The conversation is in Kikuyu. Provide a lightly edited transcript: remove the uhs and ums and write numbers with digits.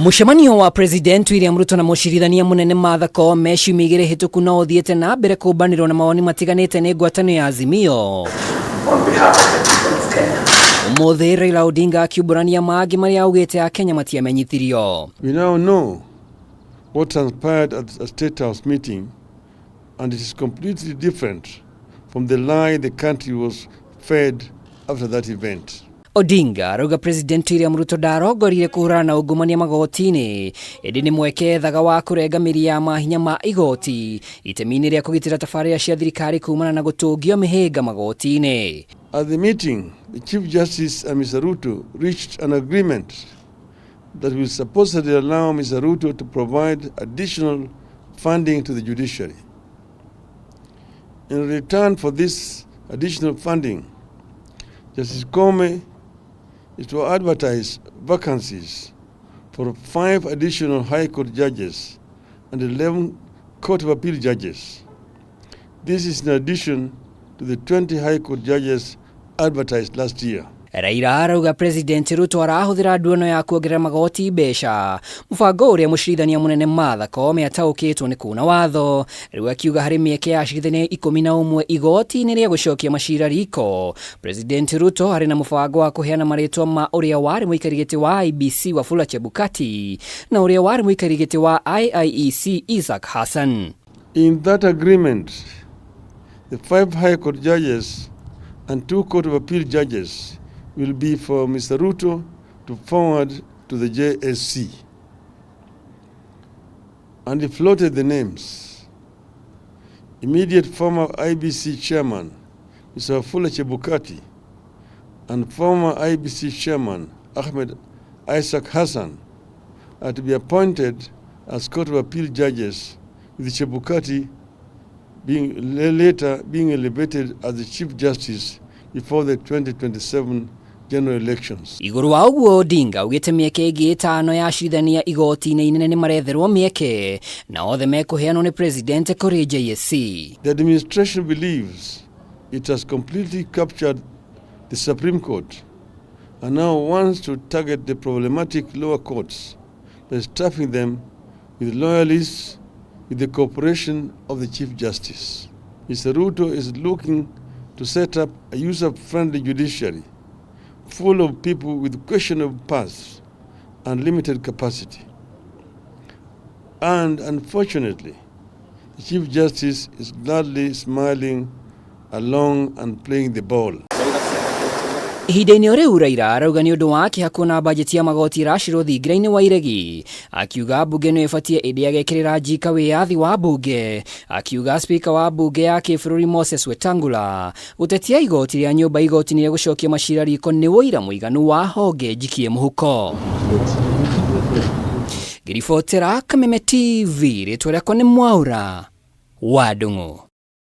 Mũcemanio wa President William Ruto na mũcirithania mũnene Martha Koome ciumia igĩrĩ hĩtũku no ũthiĩte na mbere kũmbanĩrwo na mawoni matiganĩte nĩ ngwatanĩro ya Azimio. On behalf of the people of Kenya. Ũmũthĩ Raila Odinga akiumbũrania mangĩ marĩa augĩte Akenya matiamenyithirio. We now know what transpired at a State House meeting, and it is completely different from the lie the country was fed after that event. Odinga arauga President William Ruto ndarongorire kũhũrana na ungumania magoti-inĩ ĩndĩ nĩ mweke ethaga wa kũrenga mĩri ya mahinya ma igoti itemi-inĩ rĩa kũgitĩra tabarĩra cia thirikari kumana na gũtũngio mĩhĩnga magoti-inĩ. At the meeting, the Chief Justice and Mr. Ruto reached an agreement that will supposedly allow Mr. Ruto to provide additional funding to the judiciary. In return for this additional funding, Justice Koome is to advertise vacancies for 5 additional High Court judges and 11 Court of Appeal judges. This is in addition to the 20 High Court judges advertised last year. Raila arauga President Ruto arahũthĩra nduano ya kuongerera magoti mbeca mũbango ũrĩa mũcirithania mũnene Martha Koome ataũkĩtwo nĩ kuna watho rĩu akiuga harĩ mĩeke ya acirithania 11 igoti-inĩ rĩa gũcokia macira riko. President Ruto arĩ na mũbango wa kũheana marĩtwa ma ũrĩa warĩ mũikari gĩtĩ wa IEBC Wafula Chebukati na ũrĩa warĩ mũikari gĩtĩ wa IIEC Isaac Hassan. In that agreement, the 5 High Court judges and 2 Court of Appeal judges will be for Mr. Ruto to forward to the JSC. And he floated the names. Immediate former IEBC chairman, Mr. Wafula Chebukati, and former IEBC chairman, Ahmed Isaac Hassan, are to be appointed as Court of Appeal judges, with Chebukati being later being elevated as the Chief Justice before the 2027 general elections. Igũrũ wa ũguo Odinga augĩte mĩeke ĩngĩ ĩtano ya acirithania igoti-inĩ inene nĩ maretherwo mĩeke na othe mekũheanwo nĩ President kũrĩ JSC. The administration believes it has completely captured the Supreme Court and now wants to target the problematic lower courts by staffing them with loyalists with the cooperation of the Chief Justice. Mr. Ruto is looking to set up a user-friendly judiciary full of people with questionable pasts and limited capacity. And unfortunately, the Chief Justice is gladly smiling along and playing the ball. Ihinda-inĩ o rĩu Raila arauga nĩ ũndũ wa kĩeha kuona bajeti ya magoti ĩracirwo thingira-inĩ wa iregi akiuga mbunge nĩ ĩbatiĩ ĩndĩ agekĩrĩra njika wĩyathi wa mbunge akiuga spika wa mbunge ya kĩbũrũri Moses Wetangula gũtetia igoti rĩa nyũmba igoti-inĩ rĩa gũcokia macira riko nĩ ũira mũiganu wa honge njikie mũhuko. Ngĩribotera Kameme TV rĩtwa rĩakwa nĩ Mwaura wa Ndung'u.